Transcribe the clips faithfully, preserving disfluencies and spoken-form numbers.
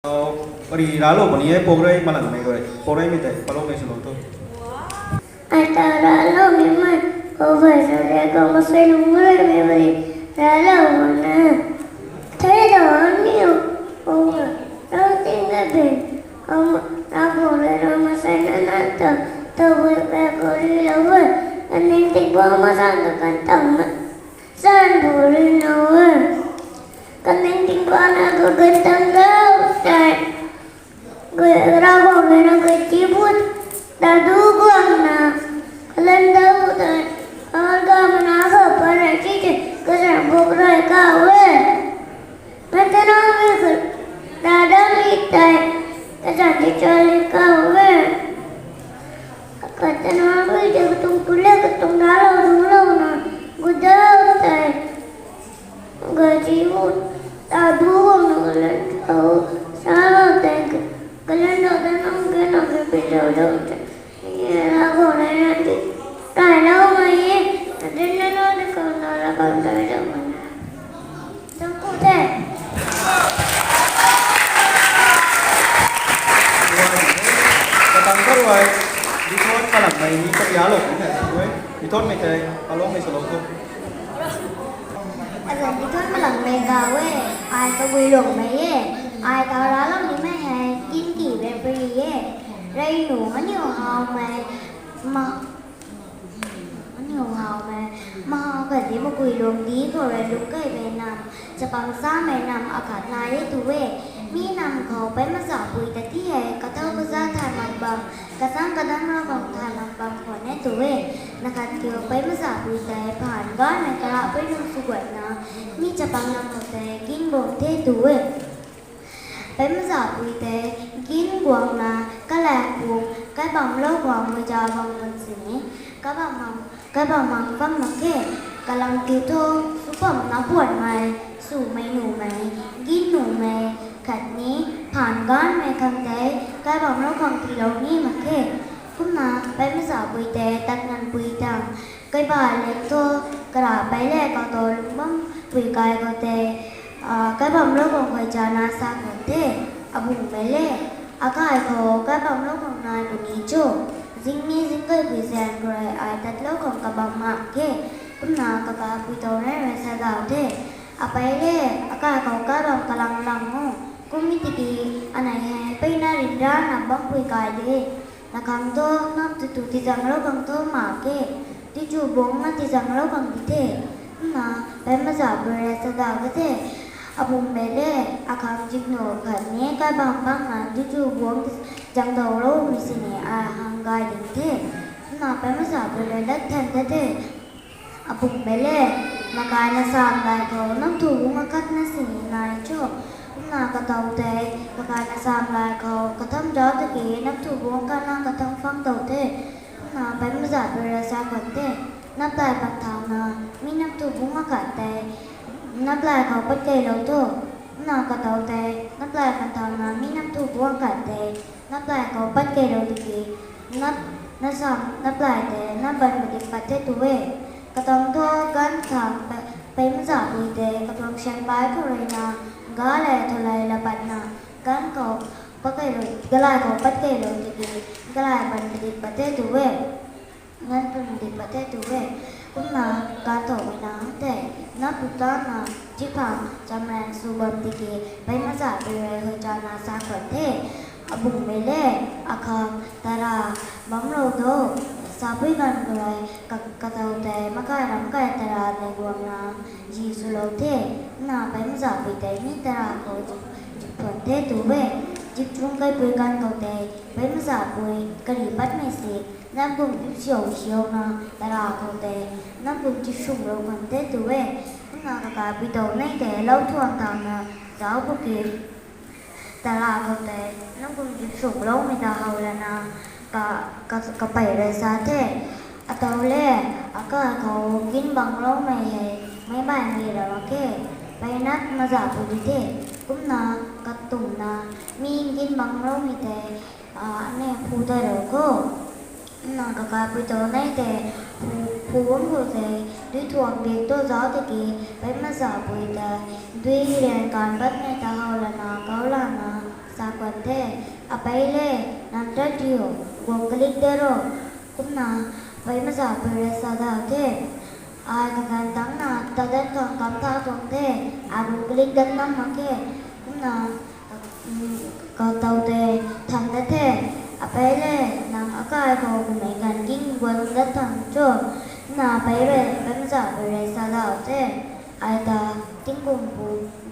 Pari ralo puni e, pok rei malanmei guay, pok reimei tei paloumei swlou tho. Ai ta ralo nimei, o vai sa re ko masei lung rei mei bari ralo na. Thei da ni o, o rang ting ga bin, o rang ko rei rang masei na na ta, ta bui pe ko ri lo we, kaning ting bua ma san ta kan tam na, san bu ri na we. Kaning ting bua na ko kan tam rau tai. Gui rau bam na gui ti but ta du guang na, kalan da bu tai, kawal ga mana kha pa na chi chi, kasan buk rui ka we. Patana mi kha da da mi tai, kasan chi chali ka we. Patana mi de katung pule katung da lo du lo na, gu da tai. Gaji mu ta du guang na kalan chau sa lo tai, kalan chau ta nang ke nang ke pi chau chau tai. Ye la ko na na ti tai lo ma ye, ta din na lo de ko na la ko tai lo ma na. Tang ku the. Katang ka ruai, dithon malanmei ni ka ya lo ni na ta ruai. Dithon mei tei, palong mei swlou tho. Azan dithon malanmei ga we, ai ka gui lung mei e, ai ta ra lo ni mei hei, kin ki be pui e. Rei nu, ani o hao mei, ma, ani o hao mei, ma hao ka di ma gui lung di ko rei lung kai be nam, chapang sa mei nam akhat na e tu e. Mi nam khou pei maza pui ta ti hei, kathau kaza than mak bam, kazang kadang ra bam than mak bam khwan e tu e. Na khat kiu pei maza pui tei phaan ganmei kara pei lung sw guat na, mi chapang nam khou tei kin bam the tu e. Pei maza pui tei kin guang na, kalai pung, kai bam lou guang mui ja bam bam sini, kai bam mang, kai bam mang bam mak khe, kalam kiu tho, sw bam na puan mei, sw mei nu mei, kin nu mei, khat ni, phaan ganmei khang tei, kai bam lou khang ti lou ni mak khe. Kumna, pei maza pui tei, tat ngan pui tang, kai ba lek tho, kara pei le kau to lung bam pui kai khou tei, a, kai bam lou khang khuay cha na sa khwan the, abung mei le, akai khou kai bam lou khang nai puni cho, zing ni zing kai pui zaeng khou rui ai tat lou khang kabam mak khe, kumna kaka pui tow rei rui sa daw the. Apei le, akai khou kai bam kalang lang o, kum mi tiki, anei hei, pei na ryanra na bam pui kai de. Na khang tho, nam tu tu tizang lou khang tho mak khe, ti chu buang na tizang lou khang di the. Kumna, pei maza pui rui sa daw ka the. Abung mei le, akhang zip nu khat ni kai bam bam na, ti chu buang zang daw lou mi sini a hang gay ding the. Kumna, pei maza pui rui lat than ta the. Abung mei le, makai na samlai khou, nam tu buang akhat na sini nai cho. Kumna katow tei, kakai na samlai khou, katham zauc tiki, nam tu buang khat na katham phang tow the. Kumna pei maza pui rui sa khwan the. Nap lai pan thau na, mi nam tu buang akhat tei, nap lai khou pat kei lou tho. Kumna katow tei, nap lai pan thau na, mi nam tu buang akhat tei, nap lai khou pat kei lou tiki, nap, na sam, nap lai tei, nap ban padik pat the tu e. Katang tho ganv thang, pei, pei maza pui tei, katuang syan pai khou rui na, ga le tho lai la pat na, ganv khou, pat kei lou, galai khou pat kei lou tiki, galai ban padik pat the tu e. Ngan pum di pat the tu e. Kumna, ganv thau mei na tei, nap tu ta na, chi phang, chamrang sw bam tiki, pei maza pui rui hui cha na sa khwan the. Abung mei le, akhang, tara, bam lou do, sa pui ganv khou rui, ka, katow tei, makai ram kai tara nei guang na, zi swlou the. Na pei maza pui tei, mi tara khou, zip, zip khwan the tu e. Zip chung kai pui ganv khou tei, pei maza pui, kari patmei si, nam kum zip siau siau na, tara khou tei, nam kum zip sung lou khwan the tu e. Kumna kakai pui tow nei tei, lou thuan tang na, zauc bu ki, tara khou tei, nam kum zip sung loumei ta how lana, ka, ka, kapei rui sa the. Atow le, akai khou kin bang loumei hei, meic baihmei ra mak khe, pei nat maza pui di the. Kumna, katumna, mi kin bang loumei tei, a, ne phu tei rou kho. Na kakai pui tow nei tei, phu, phu bam khou tei, dui thuak dik tu zauc tiki, pei maza pui tei, dui rian kan patmei ta how lana, kau lana, Sa kuan the, apei le, nang tat rio, guang kalik de ro. Kumna, apei maza pui rui sa da the. Ai kakan tangna, tadan khang kam tha tuang the, ai guang kalik dan nam mak khe. Kumna, mm, kau tau te, than da the. Apei le, nang akai khou kumei kan king guang dat thang cho. Kumna apei rui, apei maza pui rui sa da the. Ai ta, tingkum pu,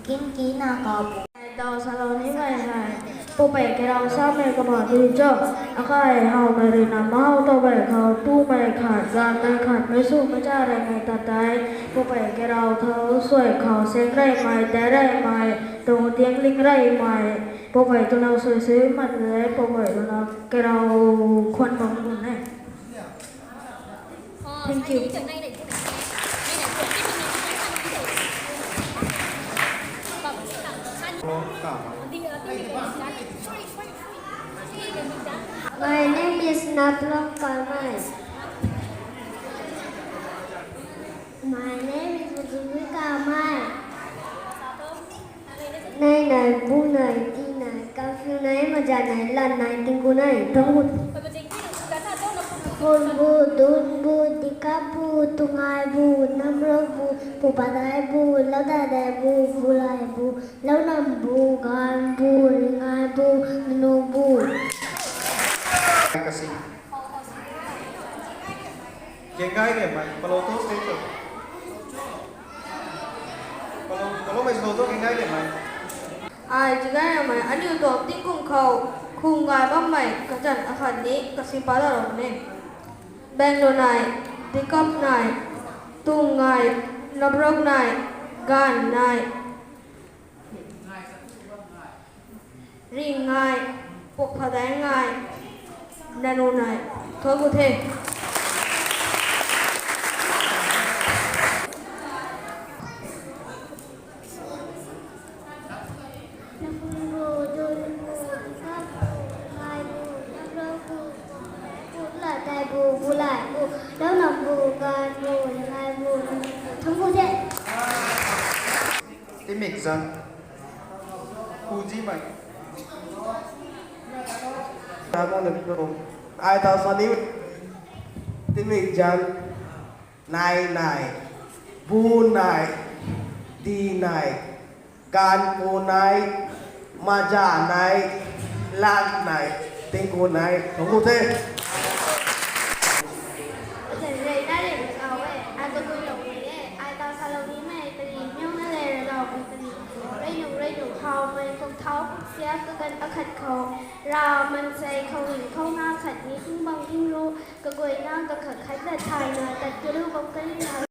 king ki na kau pu. Ai tau salou nimei hei, pupei kerau samei kabah tu cho, akai howmei rui na mahow tau bey khou, tumei khat, ganvmei khat, mei sw mei cha rey mei tat tei, pupei kerau thau suai khou, seng reymei, tei reymei, tuang tiangling reymei, pupei twna suai sui mat le, pupei twna kerau khwan bam bun e. Thank you. My name is Naplong Kamai. My name is Mujimi Kamai. Nei nai, bu nai, di nai, kafiu nai, maza nai, lan nai, tingku nai, thangku. Phun bu, dun bu, dikap bu, tungai bu, namrok bu, pupadai bu, laudadai bu, bulai bu, launam bu, gan bu, ringai bu, nanu bu. Kasi. Gengai le mai, palo to stage to. Palo, palo mai slow to gengai le mai. Ai, gengai le mai, aniu tuang tingkum khou, khum ngai bammei, kazan akhat ni, kasimpa da ro ne. Benglo nai, dikap nai, tung ngai, nabrok nai, gan nai. Ring ngai, puk phadai ngai, nanu nai, thoi gu the. Naphun bu, dun bu, dikap bu, ngai bu, nabrok bu, puk phadai bu, ladai bu, bulai bu, launam bu, gan bu, ngai bu, nanu bu, thangku the. Timik zan. Uji mai. Ramon de pro. Ai ta sani. Timik zan. Nai nai. Bu nai. Di nai. Gan bu nai. Maza nai. Lan nai. Tingku nai. Thangku the. Zan rei na rei na kau e, ai kakui lou ni e, ai ta salou nimei, pari miu na le rei lou, pari rei nu rei nu howmei, kung thau kung sia, kakan akhat khou, ra mansei khou ring khou na khat ni, king bang king ru, kakui na kakhat khat na thay na, tat kiu lu bam kari na,